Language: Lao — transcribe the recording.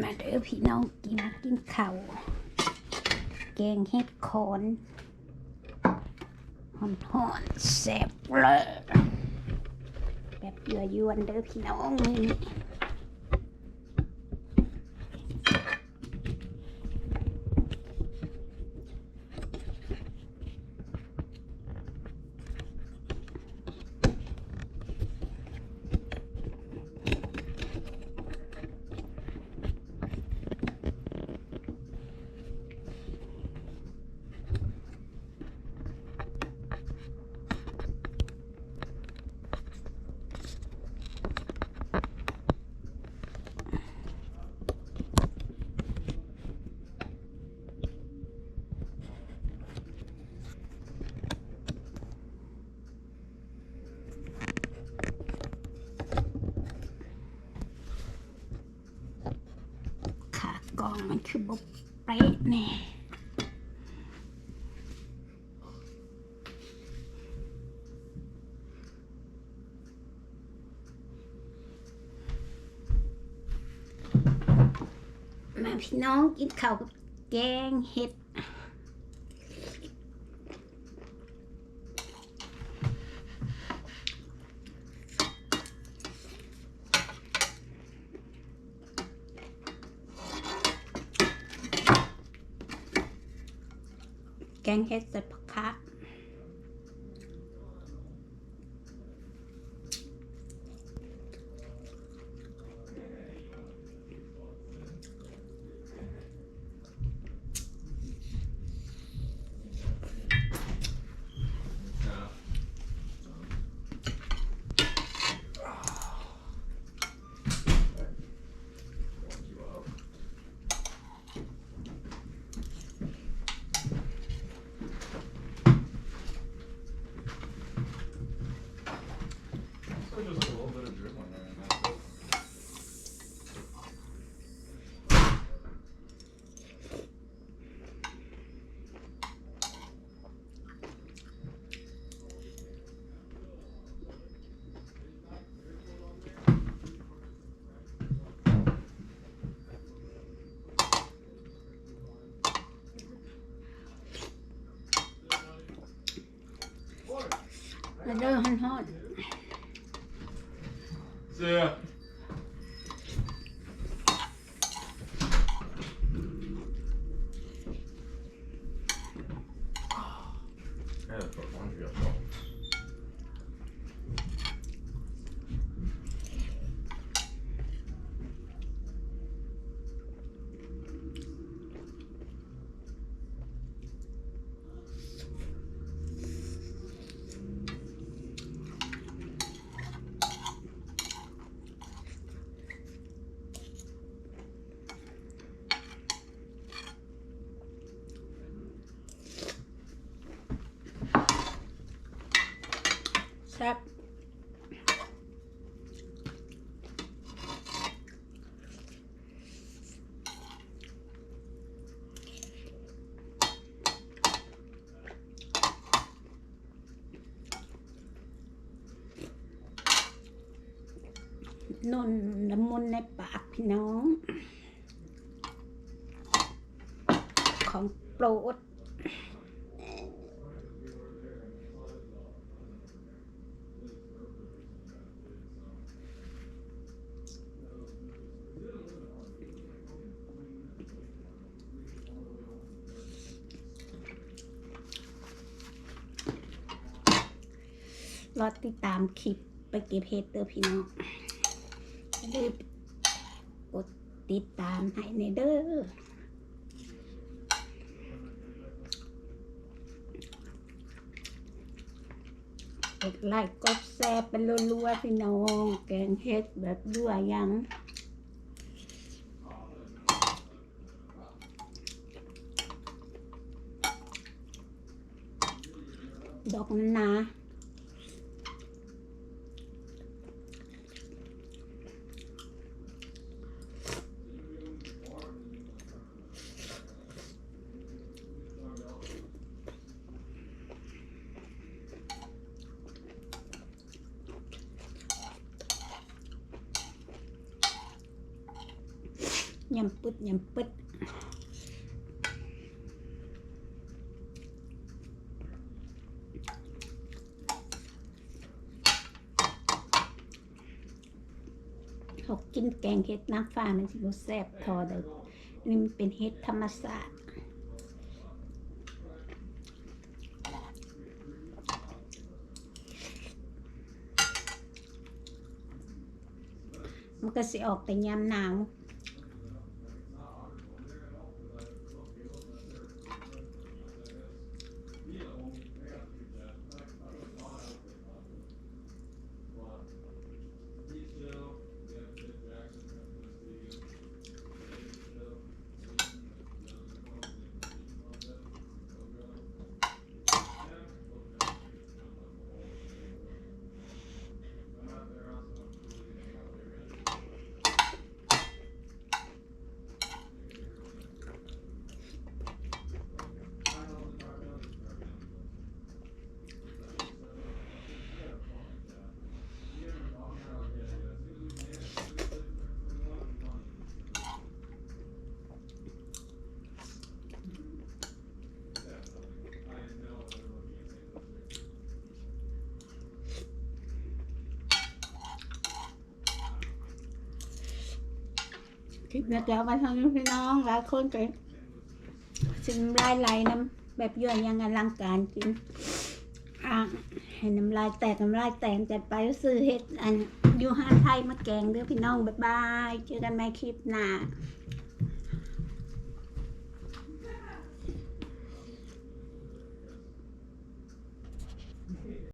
ມາເດີພີ່ນ້ອງ ກິນ ມາກິນເຂົ້າ ແກງເຫັດຂອນ ຮ້ອນໆ ແຊບເລີຍ ແບບຍົວຍວນເດີພີ່ນ້ອງ ມື້ນີ້. ຂາກອງມັນຄືບໍ່ເປະແນ່. ມາພີ່ນ້ອງ ກິນເຂົ້າກັບແກງເຫັດ. ແກງເຫັດໃສ່ຜັກຄາ. ມາເດີ ຮ້ອນໆ. ແຊບ. ນົນລະມຸນໃນປາກພີ່ນ້ອງ ຂອງໂປດ. ລໍຕິດຕາມຄລິບໄປເກັບເຫັດເດີພີ່ນ້ອງ ຢ່າລືມກົດຕິດຕາມໃຫ້ແດ່ເດີ. ກົດໄລ້ກົດແຊໄປລົວໆ ພີ່ນ້ອງ ແກງເຫັດແບບຍົວຍວນ. ດອກໜາໆ. ມ ຍຳປຶດ ຍຳປຶດ. ເຮົາກິນແກງເຫັດນາງຟ້າມັນຊິບໍ່ແຊບພໍໃດ. ອັນນີ້ມັນເປັນເຫັດທຳມະຊາດ. ມັນກໍຊິອອກແຕ່ຍາມໜາວ. ຄລິບນີ້ກໍເອົາໄວ້ເທົ່ານີ້ພີ່ນ້ອງ, ຫຼາຍຄົນກໍຊິນ້ຳລາຍໄຫຼນຳ ແບບຢ້ວຍຢ່າງອະລັງການກິນ. ອ່າ ໃຫ້ນ້ຳລາຍແຕກ ນ້ຳລາຍແຕກ ຈັດໄປ. ຊື້ເຫັດອັນຢູ່ຮ້ານໄທມາແກງເດີ້ພີ່ນ້ອງ. ບາຍບາຍ ເຈີກັນໃໝ່ຄລິບໜ້າ.